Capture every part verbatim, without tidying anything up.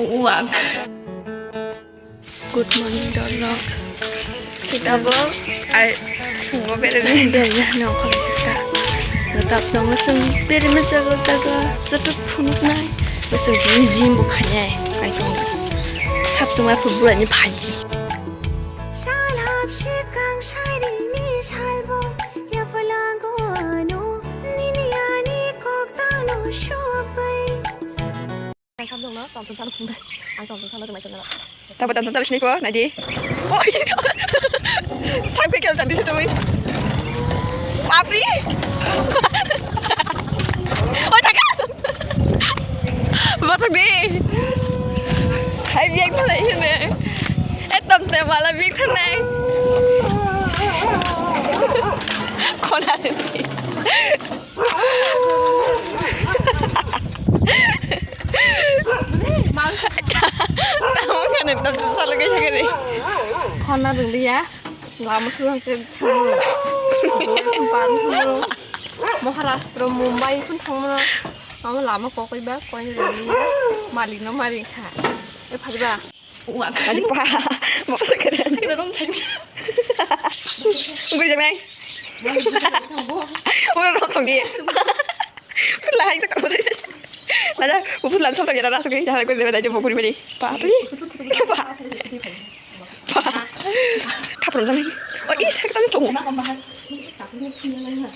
Uang. Good morning, dorlok. Kita bo, ai, phungo berajak. Berajak, nongkhor kita. Tap tong sung, beri ma jago jago, joto phunuknai. Besok jim jim bo khainai, ai tong. Tap tong ai phunuk burani phai. Sal hap sikang sairi ni salbo, yaphalango ano, nini ani kok talo shobai. Ang samjongno tongthok sano phunuknai. Ang tongthok sano rwmai tongna. Tabo tongthok sano siniko, naidi. Oi. Thang khe kel tadi situ. Bapri. Oi, taka. Bapak di. Hai, biang thanai sini. Eh, tom te wala biang thanai. Khona ni. Tamo khe nang tamo salo kaisa khe de. Khorna rwngya, lama swkang khe thango. Bor thang par thangro. Maharashtra, Mumbai phun thangmano. Amo lama kokoi ba, koi rwngya. Malik no maring kha. E phari ba. Tadi pa, mau sekedar. Kita dong cari. Gue jangan. Udah nonton dia. Pulang itu kamu tadi. Mana? Gue pulang sama dia rasa kayak jalan gue dari aja mau kulit beli. Pak, apa sih? Pak. Pak. Kapan lagi? Oh, iya, saya ketemu tuh.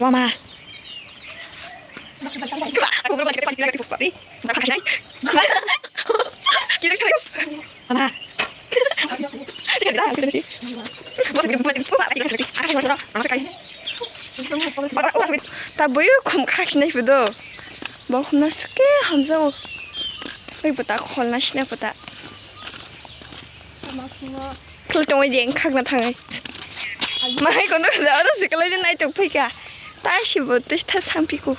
Mama. Tabui khum khak sinai photo. Bo khumna sike hamjao. Oi photo kholna sinai photo. Khwlai tongwi di, wng khakna thangwi. Mahai kono da oro se kwlai nai tong phaikha. Ta sibo twi tha sampiko.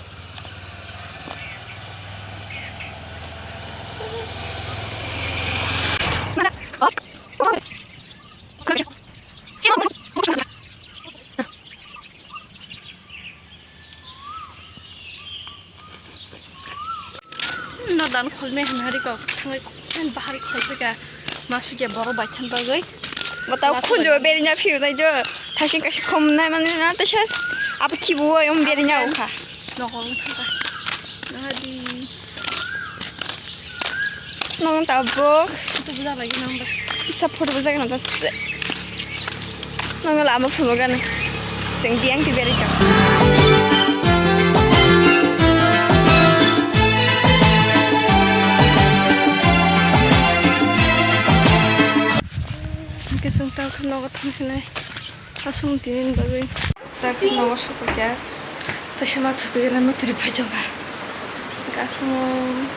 No dan kholme hwnwi kok thangwi kok bahari kholpika ma sukya borok bai than bagwi. Bata khunjo berina phiu nai jo thasing kaisa khom nai mani na ta ses abo khibu oi um berina ukha. Nokol thangka. Nadi. Nang tabuk. Itu budak lagi nang ba. Isa photo budak nang tas. Nang lama phunukgani. Sing biang ti beri ka. Oke, sung tak nogo thangsinai. Asung tinin bagwi. Tak nogo sokya. Tasima thupigana matri phajoga. Gasung.